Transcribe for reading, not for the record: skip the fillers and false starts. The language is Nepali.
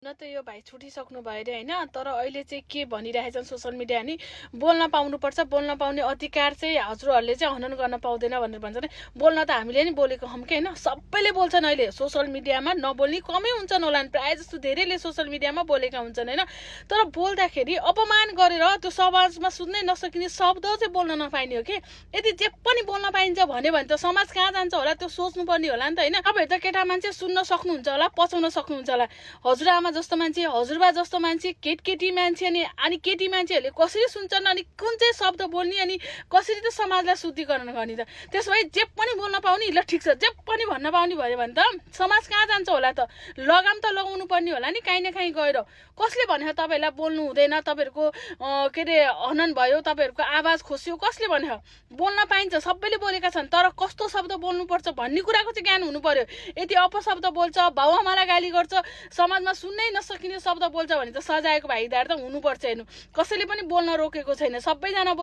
न त यो भाइ छुटिसक्नु भयो अरे होइन, तर अहिले चाहिँ के भनिरहेछन् सोसियल मिडिया नि, बोल्न पाउनुपर्छ, बोल्न पाउने अधिकार चाहिँ हजुरहरूले चाहिँ हनन गर्न पाउँदैन भनेर भन्छ नि। बोल्न त हामीले नि बोलेको हौँ कि होइन, सबैले बोल्छन् अहिले सोसियल मिडियामा, नबोल्ने कमै हुन्छन् होला, प्रायः जस्तो धेरैले सोसियल मिडियामा बोलेका हुन्छन् होइन। तर बोल्दाखेरि अपमान गरेर त्यो समाजमा सुन्नै नसकिने शब्द चाहिँ बोल्न नपाइने हो कि। यदि जे पनि बोल्न पाइन्छ भन्यो भने त समाज कहाँ जान्छ होला, त्यो सोच्नुपर्ने होला नि त होइन। तपाईँहरू त केटा मान्छे सुन्न सक्नुहुन्छ होला, पचाउन सक्नुहुन्छ होला, हजुरआमा जस्तो मान्छे, हजुरबा जस्तो मान्छे, केटी मान्छे अनि केटी मान्छेहरूले कसरी सुन्छन्, अनि कुन चाहिँ शब्द बोल्ने, अनि कसरी त समाजलाई शुद्धिकरण गर्ने त। त्यसो भए जे पनि बोल्न पाउने, ल ठिक छ, जे पनि भन्न पाउने भयो भने त समाज कहाँ जान्छ होला त। लगाम त लगाउनु पर्ने होला नि काहीँ न काहीँ गएर। कसले भन्यो तपाईँहरूलाई बोल्नु हुँदैन, तपाईँहरूको के अरे हनन भयो, तपाईँहरूको आवाज खोस्यो, कसले भन्यो? बोल्न पाइन्छ, सबैले बोलेका छन्, तर कस्तो शब्द बोल्नुपर्छ भन्ने कुराको चाहिँ ज्ञान हुनु पर्यो। यदि अपशब्द बोल्छ, बाउआमालाई गाली गर्छ, समाजमा सुन्नै नसकिने शब्द बोल्छ भने त सजायको भागीदार त हुनुपर्छ हेर्नु। कसैले पनि बोल्न रोकेको छैन, सबैजना